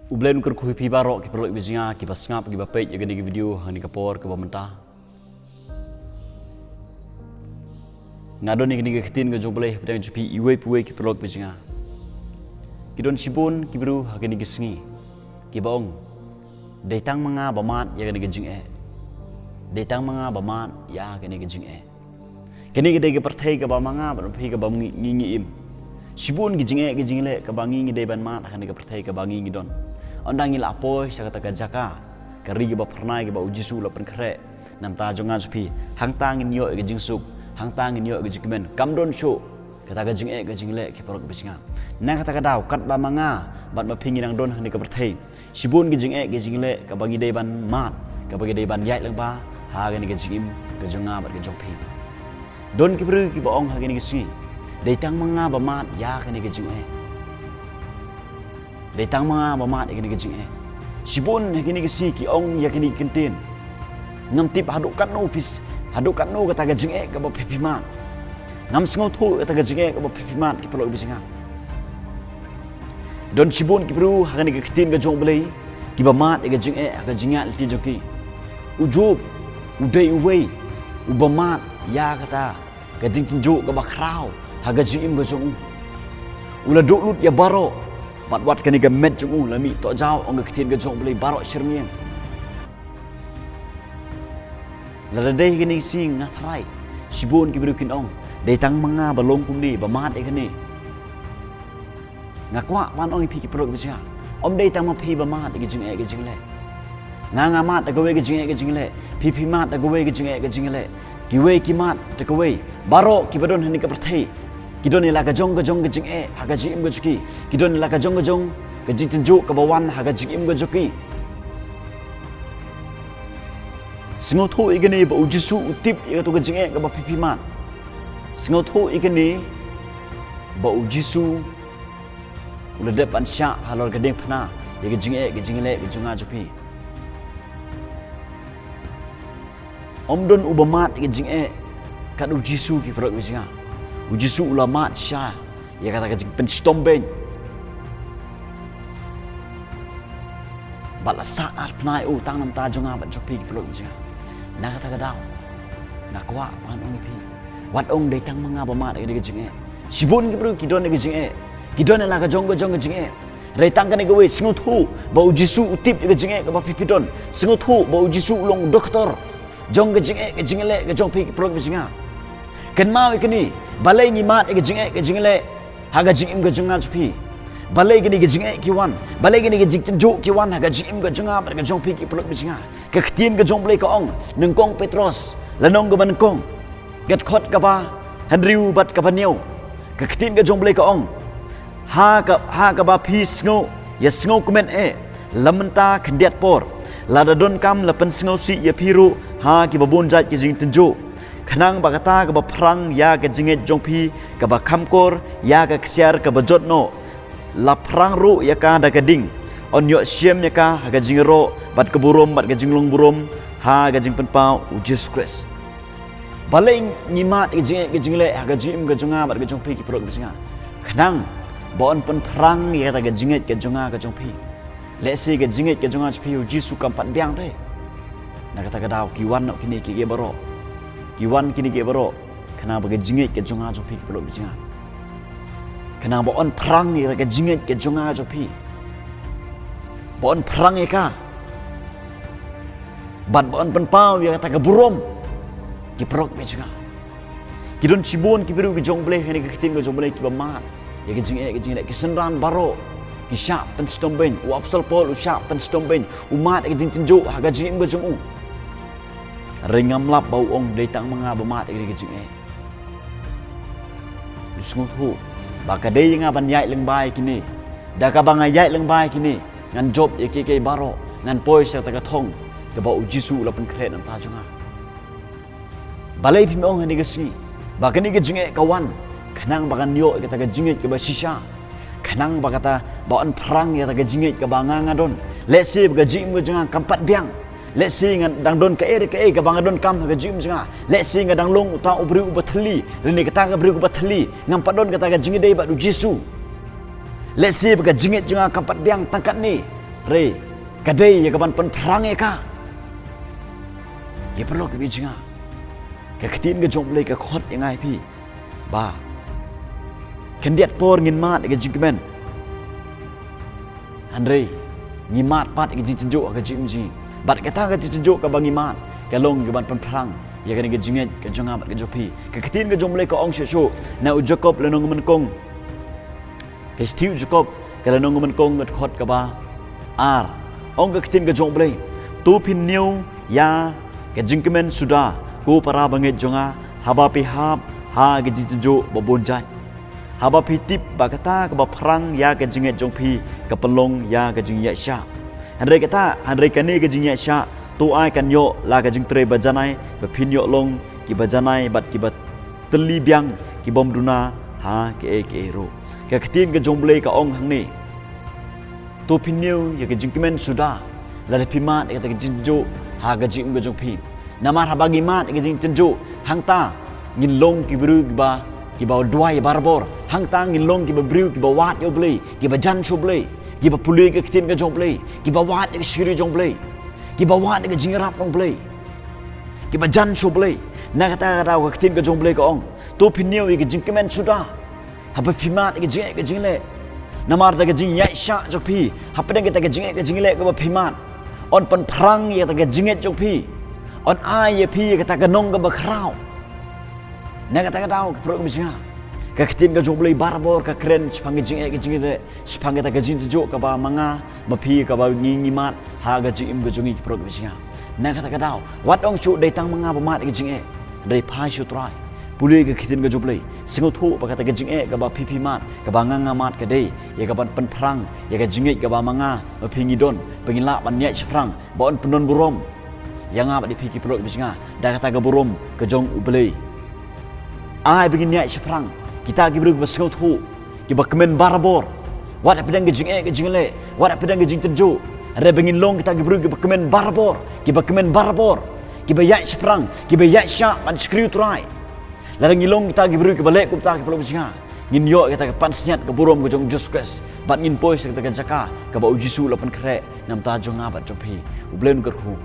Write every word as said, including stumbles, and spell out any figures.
U Blei un kyrkhu ïa phi baroh ki paralok bajinga kiba sngap, kiba peit ïa kane ka video ha kane ka por kaba mynta. Nga don ïa kane ka ktien ka jong U Blei hapdeng jong phi iwei pa iwei ki paralok bajinga. Ki don shibun ki briew ha kane ka sngi kiba ong, dei tang ma nga ba mad ïa kane ka jingeh. Dei tang ma nga ba mad ïa kane ka jingeh. Kane ka dei ka pyrthei kaba ma nga bad ma phi kaba ngi ngi ngi im. Shibun ki jingeh ki jingleh kaba ngi ngi dei ban mad ha kane ka pyrthei kaba ngi ngi don. Ynda ngi la poi sha kata ka jaka, ka ri kaba phyrnai kaba U Jisu u la pynkhreh na ka bynta jong nga jong phi, hangta ngin ïoh ïa ka jingsuk, hangta ngin ïoh ïa ka jingkmen. Kam don shuh kata ka jingeh ka jingleh ki paralok bajinga. Na kata ka daw katba ma nga bad ma phi ngi dang don ha kane ka pyrthei, shibun ki jingeh ki jingleh kaba ngi dei ban mad, kaba ngi dei ban ïaid lyngba ha kane ka jingim ka jong nga bad ka jong phi. Don ki briew kiba ong ha kane ka sngi, dei tang ma nga ba mad ïa kane ka jingeh. Dei tang ma nga ba mad ïa kane ka jingeh. Shibun ha kane ka sngi ki ong ïa kane ka ktien. Ngam tip haduh katno phi, haduh katno kata ka jingeh kaba phi phi mad. Ngam sngewthuh kata ka jingeh kaba phi phi mad ki paralok bajinga. Don shibun ki briew ha kane ka ktien ka jong U Blei kiba mad ïa ka jingeh ha ka jingïaid lynti jong ki. U Job u dei uwei uba mad ïa kata ka jingtynjuh kaba khraw ha ka jingim ka jong u. U la duh lut ïa baroh, bad wat kane ka met jong u la mih tohjaw, ong ka ktien ka jong U Blei, baroh shyrmiang. Lada dei kane ka sngi nga tharai shibun ki briew kin ong, dei tang ma nga ba long kumne ba mad ïa kane. Nga kwah ban ong ïa phi ki paralok bajinga, ym dei tang ma phi ba mad ïa ka jingeh ka jingleh. Nga nga mad da kawei ka jingeh ka jingleh, phi phi mad da kawei ka jingeh ka jingleh. Kiwei ki mad da kawei. Baroh kiba don ha kane ka pyrthei ki don ïa la ka jong ka jong ka jingeh ha ka jingim ka jong ki. Ki don ïa la ka jong ka jong ka jingtynjuh kaba wan ha ka jingim ka jong ki. Sngewthuh ïa kane ba U Jisu u tip ïa kato ka jingeh kaba phi phi mad. Sngewthuh ïa kane ba U Jisu u la dep ban shah halor ka diengphna ïa ka jingeh ka jingleh ka jong nga jong phi. Ym don uba mad ïa ka jingeh kat U Jisu ki paralok bajinga. U Jisu u la mad shisha ïa kata ka jingpynshitom beiñ. Bad la sah arphna ïa u tang na ka bynta jong nga bad jong phi ki paralok bajinga. Na kata ka daw nga kwah ban ong ïa phi, wat ong dei tang ma nga ba mad ïa kane ka jingeh. Shibun ki briew ki don ïa ka jingeh, ki don ïa la ka jong ka jong ka jingeh. Hynrei tang kane kawei, sngewthuh ba U Jisu u tip ïa ka jingeh kaba phi phi don. Sngewthuh ba U Jisu u long doktor jong ka jingeh ka jingleh ka jong phi ki paralok bajinga. Kynmaw ïa kane, balei ngi mad ïa ka jingeh ka jingleh ha ka jingim ka jong nga jong phi? Balei kane ka jingeh ki wan? Balei kane ka jingtynjuh ki wan ha ka jingim ka jong nga bad ka jong phi ki paralok bajinga? Ka ktien ka jong U Blei ka ong, nyngkong Petros lynnong kaba nyngkong, ka dkhot kaba hynriew bad kaba hynñiew. Ka ktien ka jong U Blei ka ong, ha ka, ha kaba phi sngew ïa sngewkmen eh la mynta khyndiat por, lada donkam la pynsngewsih ïa phi ruh ha kiba bun jait ki jingtynjuh. Khnang ba kata kaba phrang ïa ka jingngeit jong phi kaba kham kor ïa ka ksiar kaba jot noh, la phrang ruh ïa ka da ka ding, yn ïoh shim ïa ka ha ka jingïaroh bad ka burom bad ka jinglong burom ha ka jingpynpaw U Jisu Khrist. Balei ngi mad ïa ka jingeh ka jingleh ha ka jingim ka jong nga bad ka jong phi ki paralok bajinga? Khnang ba yn pynphrang ïa kata ka jingngeit ka jong nga ka jong phi. Lehse ka jingngeit ka jong nga jong phi ïa U Jisu kam pat biang te. Na kata ka daw ki wan noh kine kiei kiei baroh. Ki wan kine kiei baroh khnang ba ka jingngeit ka jong nga jong phi ki paralok bajinga, khnang ba yn phrang ïa ka jingngeit ka jong nga jong phi, ba yn phrang ïa ka bad ba yn pynpaw ïa kata ka burom ki paralok bajinga. Ki don shibun ki briew ki jong U Blei ha kane ka ktien ka jong U Blei kiba mad ïa ka jingeh ka jingleh. Ki synran baroh ki shah pynshitom beiñ. U Apostol Paul u shah pynshitom beiñ, u mad ïa ka jingtynjuh ha ka jingim ka jong u. Hynrei ngam lap ba u ong dei tang ma nga ba mad ïa ka jingeh. U sngewthuh ba ka dei ïa nga ban ïaid lyngba ïa kine. Da kaba nga ïaid lyngba ïa kine ngan jop ïa kiei kiei baroh, ngan poi sha kata ka thong kaba U Jisu u la pynkhreh na ka bynta jong nga. Balei phim ong ha kane ka sngi ba kane ka jingeh ka wan khnang ba ngan ïoh ïa kata ka jingngeit kaba shisha, khnang ba kata ba yn phrang ïa kata ka jingngeit kaba nga nga don? Lehse ba ka jingim ka jong nga kam pat biang. Lehse nga dang don kaei re kaei kaba nga donkam ha ka jingim jong nga. Lehse nga dang long uta u briew uba thylli, lane kata ka briew kaba thylli, ngam pat don kata ka jingïadei bad U Jisu. Lehse ba ka jingngeit jong nga kam pat biang tang katne. Re, ka dei ïa ka ban pynphrang ïa ka. Ki paralok kiba jngai, ka ktien ka jong U Blei ka khot ïa nga ïa phi ba khyndiat por ngin mad ïa ka jingkmen, hynrei ngi mad pat ïa ka jingtynjuh ha ka jingim jong ngi. Bad kata ka jingtynjuh kaba ngi mad ka long ka ban pynphrang ïa kane ka jingngeit ka jong nga bad ka jong phi. Ka ktien ka jong U Blei ka ong shuh shuh na u Jakob lynnong nyngkong, ka shithi u Jakob ka lynnong nyngkong, ka dkhot kaba ar. Ong ka ktien ka jong U Blei: To phin ñiew ïa ka jingkmen suda, ko para bangeit jong nga, haba phi hap ha ka jingtynjuh ba bun jait, haba phi tip ba kata kaba phrang ïa ka jingngeit jong phi ka pynlong ïa ka jingïaishah. Hynrei kata, hynrei kane ka jingïaishah, to ai kan ïoh la ka jingtrei ba janai, ba phin ïoh long kiba janai bad kiba tylli biang, ki bym duna ha kiei kiei ruh. Ka ktien ka jong U Blei ka ong hangne: To phin ñiew ïa ka jingkmen suda lada phi mad ïa kata ka jingtynjuh ha ka jingim ka jong phi. Namar haba ngi mad ïa ka jingtynjuh, hangta ngin long ki briew kiba, kiba duwai barabor. Hangta ngin long kiba briew kiba wad ïa U Blei, kiba jan sha U Blei, kiba pule ka ktien ka jong U Blei, kiba wad ïa ka shakri jong U Blei, kiba wad ïa ka jingïarap jong U Blei, kiba jan sha U Blei. Na kata ka daw ka ktien ka jong U Blei ka ong: To phin ñiew ïa ka jingkmen suda haba phi mad ïa ka jingeh ka jingleh. Namar da ka jingïaishah jong phi hapdeng kata ka jingeh ka jingleh kaba phi mad, yn pynphrang ïa kata ka jingngeit jong phi, yn ai ïa phi ïa kata ka nong kaba khraw. Na kata ka daw ki paralok kiba jngai, ka ktien ka jong U Blei barabor ka kren shaphang ka jingeh ka jingleh, shaphang kata ka jingtynjuh kaba ma nga ma phi, kaba ngi ngi mad ha ka jingim ka jong ngi, ki paralok kiba jngai. Na kata ka daw wat ong shuh dei tang ma nga ba mad ïa ka jingeh, hynrei phai sha U Trai, pule ka ktien ka jong U Blei, sngewthuh ba kata ka jingeh kaba phi phi mad, kaba nga nga mad, ka dei ïa ka ban pynphrang ïa ka jingngeit kaba ma nga ma phi ngi don, ba ngin lah ban ïaid shaphrang, ba yn pyndon burom ïa nga bad ïa phi, ki paralok kiba jngai, da kata ka burom ka jong U Blei. Ai ba ngin ïaid shaphrang, kita ki briew kiba sngewthuh, kiba kmen barabor, wat hapdeng ka jingeh ka jingleh, wat hapdeng ka jingtynjuh. Hynrei ba ngin long kita ki briew kiba kmen barabor, kiba kmen barabor, kiba ïaid shaphrang, kiba ïaishah ban shakri U Trai. Lada ngi long kita ki briew kiba leh kumta, ki paralok kiba jngai, ngin ïoh kita ka pansngiat ka burom ka jong U Jisu Khrist, bad ngin poi sha kata ka jaka kaba U Jisu u la pynkhreh na bynta jong nga bad jong phi. U Blei un kyrkhu.